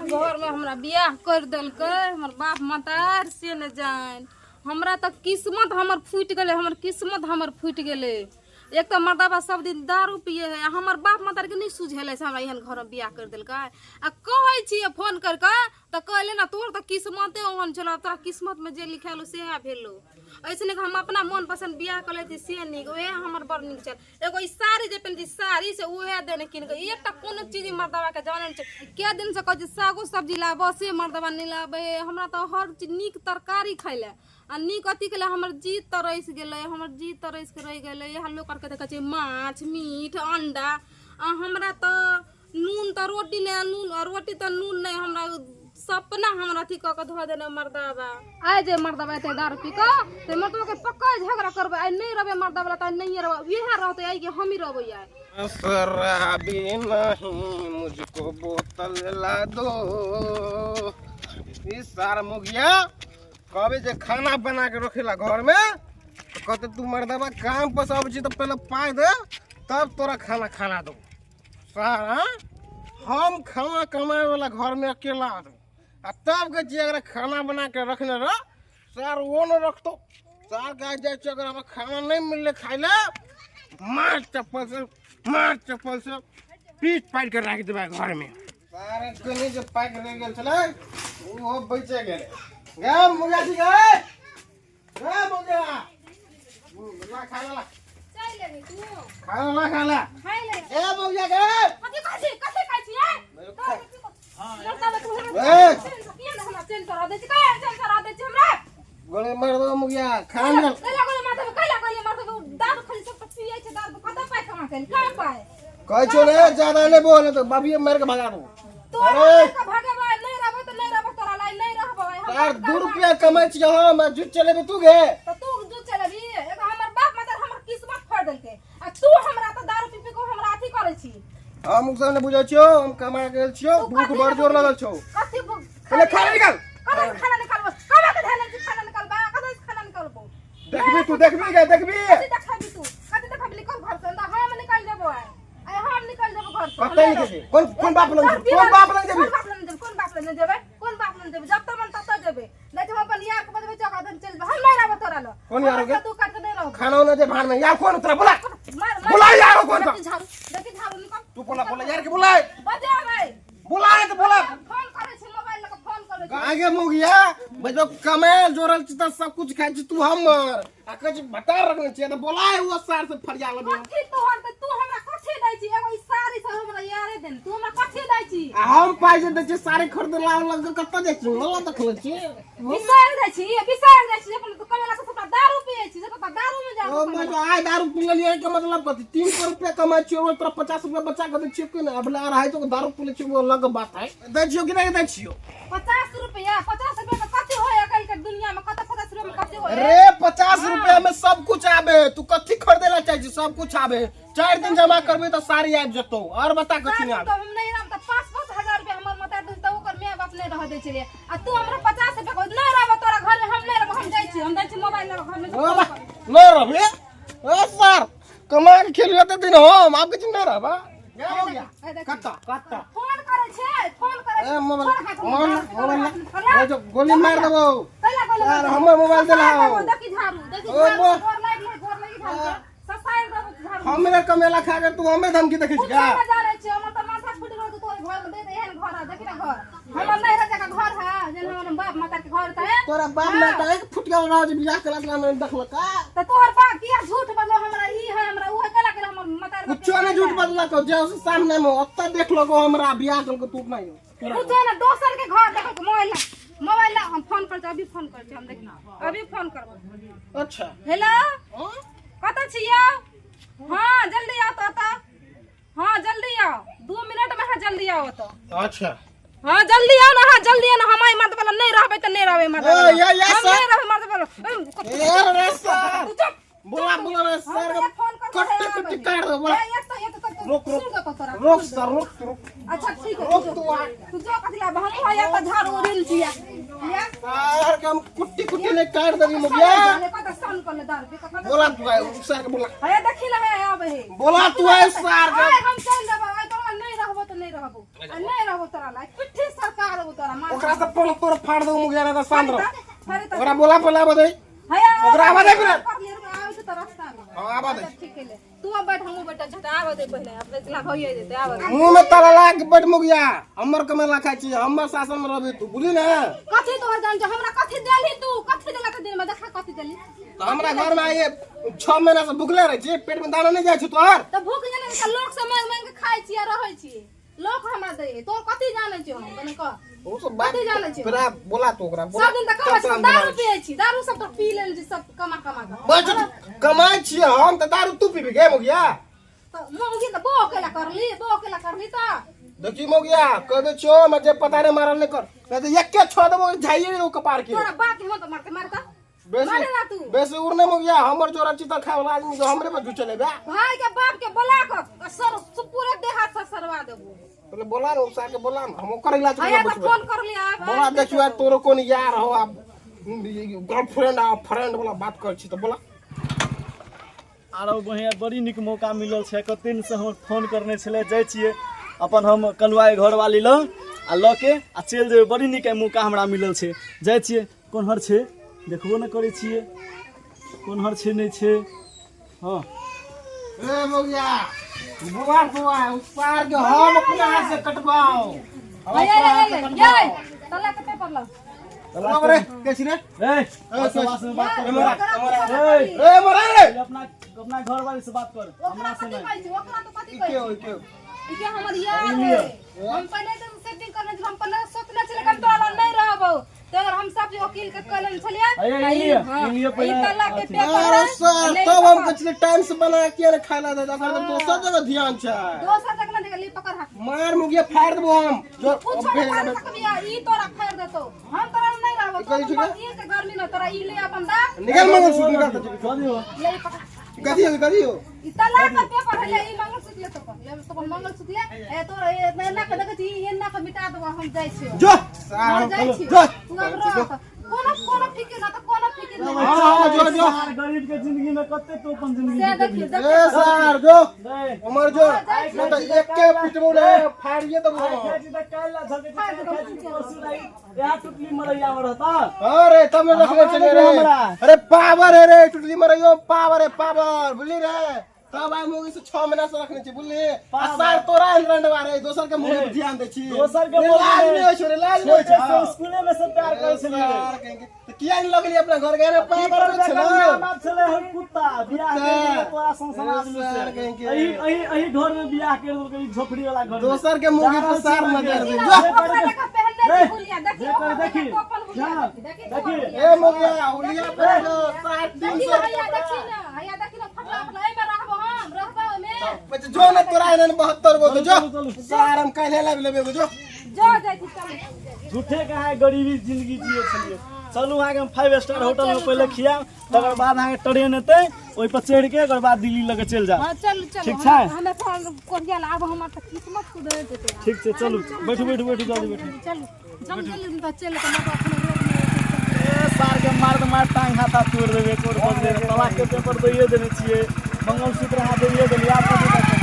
घरमे हमरा बियाह करि देलकै हमर बाप मतार से नहि जानि। हमरा तऽ किस्मत हमर फूटि गेलै, हमर किस्मत हमर फूटि गेलै। एक तऽ मर्दाबा सब दिन दारू पिए है आ हमर बाप मतारके नहि सुझेलै से हमरा एहन घरमे बियाह करि देलकै। आ कहै छियै फोन करि कऽ तऽ कहले ने तोहर तऽ किस्मते ओहन छलौ, तोरा किस्मतमे जे लिखायल सएह भेलौ। ऐसे नीक हम अपना मन पसन्द बियाह कऽ लेती से नीक, उएह हमर बड़ नीक छल। एगो ई साड़ी जे पहिनती साड़ी से उएह देने कीन कऽ, एकटा कोनो चीज ई मर्दबाके जानै नहि छै। कए दिनसँ कहै छी सागो सब्जी लाबऽ, से मर्दबा नहि लाबै हइ। हमरा तऽ हर चीज नीक तरकारी खाइ लए आ नीक अथी के लिए हमर जी तरसि गेलै, हमर जी तरसि कऽ रहि गेलै। इएह लोक आरके देखै छियै माछ मीट अंडा, आ हमरा तऽ नून तऽ रोटी नहि, नून रोटी तऽ नून नहि। हमरा सपना हमरा अथी कऽ कऽ धऽ देने मर्दाबा। आइ जे मर्दाबा एतै दारू पी कऽ तऽ मर्दबा के पक्का झगड़ा करबै। आइ नहि रहबै मर्दाबा तऽ आइ नहिए रहबै, इएह रहतै आइ कि हमही रहबै आइ। शराबी नहीं मुझको बोतल ला दो। ई सार मुगिया कहबे जे खाना बना के रखेला घर में, तो कहते तू मर्दबा काम पर से अबै छी तऽ पहिले पाइ दे तब तोरा खाना खाना दो। सारा हम खाना कमाए वाला घर में अकेला आदमी, आ तब के जे अगर खाना बना के रखने रह सर वो न रखतो। सर कह जाए छी अगर हमरा खाना नहीं मिलले खाए ला, मार चप्पल से, मार चप्पल से पीट पाट के राख देबे घर में। सारे कनी जे पाक रह गेल छलै ओहो बचे गेलै। गे मुर्गा जी गे, गे मुर्गा ला खा ला, चलि लेबही तू, खा ला, खा ला। खाइ ले। ए मुर्गा गे, कथी खाइ छी, कथी खाइ छी? ए ए हमरा चैन चढ़ा दै छी, कहिया चैन चढ़ा दै छी हमरा? गोली मार दो मुगिया खा ले। कैला गोली मार देबै, कैला गोली मार देबै? दारू खाली सब पियै छै दारू, कतऽ पाइ कमा के कहाँ पाइ? कहै छौ ने ज्यादा नहीं बोल तो बाबिये मार के भगा दो। तोरा अरे के भगेबै नहि रहबै तऽ नहि रहबै, तोरा लाइ नहि रहबै। हम यार 2 रुपया कमाइ छियै हम, आ झूठ चलेबै तू गे? तऽ तू दूध चलेबी? एगो हमर बाप माता हमर किस्मत फोड़ि देलकै आ तू हमरा तऽ दारू पी पी के हमरा अथी करै छी। हम सब नहि बुझै छियौ, हम कमा गेल छियौ, तू भूख कथी बड़ जोर लगल छौ। कथी भूख? पहिले खाना निकाल। कतऽ से खाना निकालबो? कमा के धैले छी खाना निकालबा, कतऽ से खाना निकालबो? देखबी तू, देखबी गे, देखबी। कथी देखबी तू, कथी देखबी? निकल घर से, हम निकल जेबो आइ, आइ हम निकल जेबो घर से। कतऽ निकल जेबी? कोन कोन बाप लग जेबी? कोन बाप लग जेबी? कोन बाप लग जेबी? कोन बाप लग जेबै? कोन बाप लग जेबै? जब तक मन तब तक जेबै, नहीं तो हम अपन यार के बजबै चौका दिन चल जेबै। हम नहीं रहबो तोरा लग। कोन यार हो गे? तू काट के नहीं रहबो। खाना उना दे भाड़ में। यार कौन उतरा? बोला। मार मार। बोला यार कौन था? देखी झाड़ू, देखी झाड़ू निकल। तू बोला, बोला यार के बोला। बजा भाई। बोला तो बोला। फोन करे छी, मोबाइल लके फोन करे छी। आगे मुगिया बजो कमाए जोरल छी त सब कुछ खाइ छी तू हमर, आ कहै छी बता रखने छी त बोला है वो सार से फरिया लेबे। कथी तोहर त तू हमरा कथी दै छी? एगो ई साड़ी सब हमरा यारे देन, तू हमरा कथी दै छी? आ हम पाइ जे दै छी साड़ी खरीद लाव लग कतऽ जाइ छी? मला देखले छी। बिसरि जाइ छी, बिसरि जाइ छी अपन तू कमेला से सबटा दारू पियै छी, सबटा दारू में जा। ओ मैं जो आइ दारू पी लेलियै के मतलब कथी? 300 रुपया कमाइ छियै, ओहि तोरा 50 रुपया बचा के दै छियै कि नहि? अब 250 के दारू पी लै छियै वो अलग बात है। दै छियौ कि नहि दै छियौ? 50 रुपया, 50 रुपया में कथी होय अकल के दुनिया में? कत 50 रुपया में कथी होय? रे 50 रुपया में सब कुछ आबे, तू कथी खरीदे ला चाहे छी? सब कुछ आबे। 4 दिन जमा करबे तऽ साड़ी आबि जेतौ। और बता कथी नहि आबे? हम नहीं रहब तऽ 5-5 हजार रुपया हमर माता देल तऽ ओकर my बाप नहीं रह दै छलै, आ तू हमरा 50 रुपया कहै नहीं रहब तोरा घर में, हम नहीं रहब, हम जाइ छी, हम जाइ छी मोबाइल लऽ घर में। ओ बा, नहीं रहबे? ओ सर कमा के खेलियो तऽ दिन हम आब किछु नहीं रहबा। हो गया कत्ता कत्ता फोन करै छै, फोन करै ए छै। मोबाइल छोड़ हाथ में, मोबाइल हाथ मोबाइल में, हाथ में। ओ जो गोली मार देबो। कैला गोली यार मार देबो? हमर मोबाइल देला। देखी झाड़ू, देखी ओ झाड़ू, बा। गोर लागि गेलै, गोर लागि झाड़ू के। ससारि देबो झाड़ू। हमरे कमेला खा के तू हमें धमकी देखै छी कुछो का? नहि जानै छियै, हमर तऽ माथा फुटि गेल तोरे घर में दे दे एहन घर है, देखी ना घर। हमर नहि रह जका घर है, जेना हमर बाप माता के घर तऽ है। तोरा बाप माता एक फुट गेल रह जे बियाह केला तोरा नहि देखलक का? तऽ तोहर बाप किया झूठ बजलो हमरा ई है हमरा उ है, केला केला हमर माता के कुछो नहि झूठ बजलक, जे सामने में ओतऽ देखलक हमरा बियाह केलक तू नहि। कुछो ना, दोसर के घर देखो। मोबाइल ला, मोबाइल ला, हम फोन कर अभी फोन कर हम देख अभी फोन करबो। अच्छा हेलो, कतऽ छियै? हाँ जल्दी आओ तो ओतऽ, हाँ जल्दी आओ, 2 मिनट में, हाँ जल्दी आओ तो। अच्छा हाँ जल्दी आओ ना, हाँ जल्दी आओ ना, हम आई मर्द वाला नहीं रहबै तऽ नहीं रहबै मर्द वाला। ए, या, या, हम सर। नहीं रहबै मर्द वाला। ए, ए, रे सर। तू चुप। बोला बोला रे हम सर तो फोन कर कट्टी कुट्टी काट दो बोला। ए, एक तो एक तो रोक रोक सुन तो तोरा। रोक सर, रोक रोक। अच्छा ठीक है, रोक तू तू जो। आ। तू जो कथी ला हम हो या तो झाड़ू उड़िल छिया या सर के हम कुट्टी कुट्टी नहीं काट देबी मुगिया। कत सन कर ले दारू पी कत। बोला तू आए सर के बोला। हे देखी ना, हे आबे हे। बोला तू आए सर के। आइ हम चल जेबै, आइ तोरा नहीं रहबो तऽ नहीं रहबो, आ नहीं रहबो तोरा ला पिट्ठी सरकार। देबो तोरा मार। ओकरा से पहले तोरा फाड़ देबो मुगिया, ना त शांत रह। फाड़े त। ओकरा बोला बोला बदे। हैया। ओकरा आवा दे फिर। कर ले, रुक, आबै छै त रास्ता में। हां, आवा दे। अच्छा, ठीक है, तू अब बैठ, हमहूँ बैठल छी, आबऽ दे पहिले, अपने चला भइए जेतै, आबऽ दे। मुंह में ताला लगा के बैठ मुगिया, हमर कमेला खाइ छी, हमर शासन में रहबी तू, बुझली ना? कथी तोहर जान छौ? हमरा कथी देलही तू? कथी देला त दिन में देखा, कथी देलही? तऽ हमरा घर में आइए 6 महीना से भुखले रहै छी, पेट में दाना नहीं जाइ छौ तोहर? तऽ भूख जाने तऽ लोक से मांगि मांगि के खाइ छी आ रहै छी, लोक हमरा दै है। तोर कथी जानै छियौ हम? कने कह। ओ सब बात कथी जानै छियौ? तोरा बोला, तू ओकरा बोला। सब दिन तऽ कमाइ तब छी, तोरा हम दारू बनाबै छी। पियै छी, दारू सब तऽ पी लेल छी सब कमा कमा कऽ। बस, कमाइ छियै हम तऽ दारू तू पीबी गे मुगिया? तऽ मौगी तऽ बो अकेला करली, बो अकेला करली तऽ। देखी मुगिया, कह दे छियो मैं जे पता नहीं मारल नहीं कर, नहीं तो एके छोड़ देबो, झाइए नहीं कपार के। तोरा बाप के तो मारते मारता। बेसी मारे ना तू। बेसी उड़ने मुगिया, हमर जोरा चिता खाए वाला आदमी जो हमरे पर झुचले बे। भाई के बाप के बोला कऽ सर पूरे देह हाथ से सरवा देबो। पहले बोला ना उसा के, बोला ना, हम ओकर इलाज भैया करबो। तऽ फोन कर लिया। बोला, देखियो यार, तोरो कोन यार हो आप गर्लफ्रेंड आ फ्रेंड वाला बात कर छी तऽ बोला। आरो बढ़िया, बड़ी नीक मौका मिलल छै। कते दिनसँ हम फोन करने छलै। जाइ छियै अपन हम कलुआइ घरवाली लग आ लऽ के आ चलि जेबै। बड़ी नीक आइ मौका हमरा मिलल छै। जाइ छियै, कोनहर छै देखबो नहि करै छियै, कोनहर छै नहि छै। हँ। ए मुगिया, बुआ बुआ उस पार के हम अपना हाथ से कटवाओ, हम ये अपना हाथ से ये कटवाओ। ये तला के पेपर लो। चलो रे, कैसी रे? ए, ए, से बात कर। ए, मोरा, ए, ए मोरा रे। अपना अपना घरवाली से बात कर, ओकरा हमरा से कथी नहीं। कहै छै? ओकरा तो कथी ई कहै के छै? हो, के हो? ई के हमर यार है। हम पहले तो सेटिंग करने छलियै, हम पहले सोचने छलियै कि हम तोरा लग नहि रहबौ, तऽ अगर हम सब जे वकील के कहले छलियै। अरे, ई लिअ, हाँ, ई लिअ ई पहिले तला के अथी। पेपर अरे है, सर, ले तब हम पकड़। कछले टाइम से बना के ने खाए ला दे, अगर तो दोसर जगह ध्यान छै। दोसर जगह नहि देख, ली पकड़ हाथ। मार मुगिया, फाड़ देबो हम जो। कुछो नहि कर सकबिया, ई तोरा फाड़ देतौ, हम तोरा लग नहि रहबौ। कथी तोरा छै? बतिये के गर्मी न तोरा, ई ले अपन दा। निकल मंगलसूत्र निकल। कऽ दियौ। ले ई पकड़। कथी हो, कथी हो? ई तलाक के पेपर है, ले ई मंगलसूत्र ले, तो ले तो मंगलसूत्र ले। ए तोरा ए एना के देखै छी, ई एना के मिटा देबो। हम जाइ छियौ। जो। हम जाइ छियौ। जो। तू अब रह, कोनो कोनो फिकिर ना तऽ कोनो फिकिर नहीं। हाँ, हाँ, जो, जो। सार, गरीब के जिंदगी में कते तू अपन जिंदगी से देखियो। ए देखियो। सर, जो। नहीं। उमर जो, नहीं तो एक के पिटबो रे, फाड़िए देबो। आइ खाइ छी तऽ काल्हि ला झगै छी, काल्हि खाइ छी परसू ला। यहाँ टुटली मरैया में रहता। अरे तब ने रखले छले रे। हमरा। अरे पावर है रे, टुटली मरैयो पावर है, पावर, बुझली रे? तब आइ मुगी से 6 महीना से रखने छी, बुझली? आ सार तोरा रंडवा रे, दोसर के मुंह पे ध्यान दै छी। दोसर के रे, मुँह लाज पे। नहीं होइ छौ रे, लाज नहीं होइ छोटे छौ। से स्कूले में से प्यार करै छलियै। सार कहीं के तऽ किया नहीं लगली अपना घर गए रे? की पावर करबै? छलै। कन्या बाप छलै हम कुत्ता, बियाह कुत्ता। करि देलकै तोरा सन सन आदमी सार से। कहीं के। अही अही अही घर में बियाह करि देलकै, ई झोपड़ी वाला घर में। दोसर के मुँह पे सार नजर दे, जो। ओकरा देखा पहनने छी हुलिया, देखी जे ओकरा कर देखी। देखा तो अपन हुलिया। जा, देखी, देखी देखी। तोहर हुलिया। ए मुगिया, हुलिया पे जो सार तीन देखी सौ ना हैया, देखी ना हैया, देखी ना फटला फटला, एहिमे रहबो हम, रहबो ओहिमे। जो ना, तोरा एहन 72 गो तो जो। चलू, चलू। सार हम काल्हे लाबि लेबै एगो, जो। जो, जाइ छी, चलू। झूठे के अहाँ गरीबी जिंदगी जिए छलियै। चलू, अहाँके हम फाइव स्टार होटल में पहिले खियाब, तकर बाद अहाँके ट्रेन एतै, ओहि पर चढ़ि के ओकर बाद दिल्ली लऽ के चलि जायब। हाँ, चलू चलू। ठीक छै? हमे फोन कोरिया ला, आब हमर तऽ किस्मत सुधरि जेतै। ठीक छै, चलू, बैठू बैठू बैठू, जल्दी बैठू। चलू चलू जल्दी तऽ चलि तऽ मगर अपने रोड में। ए सार के मार मार टांग हाथ हाथ तोड़ देबै। कोर बजले तलाक के पेपर दैये देने छियै, मंगलसूत्र अहाँ दैये देलियै, आब कथी करबै?